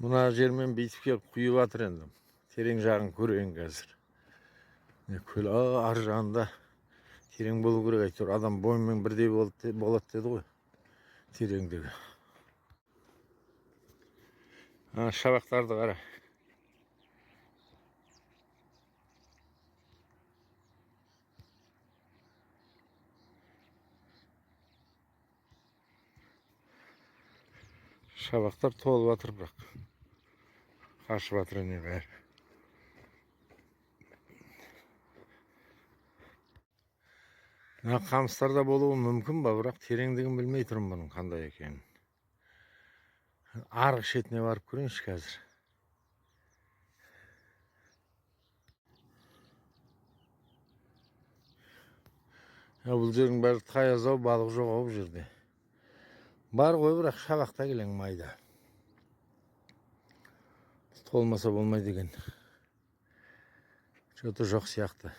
Мына жермен бүйтіп келіп құйып жатыр енді. Терең жағын көрейін қазір. Міне, көл ар жағында терең болу керек әйтеуір. Адам бойымен бірдей болады деді ғой тереңдігі. Шабақтарды қара. Шабақтар толып жатыр бірақ. Қашып жатыр әне бәрі. Мына қамыстар да болуы мүмкін ба, бірақ тереңдігін білмей тұрмын бұның қандай екенін. Арғы шетіне барып көрейінші қазір. Я, бұл жердің бәрі таяз ау, балық жоқ ау бұл жерде. Бар ғой, бірақ шабақта келең майда. Толмаса болмайды екен. Что-то жоқ сияқты.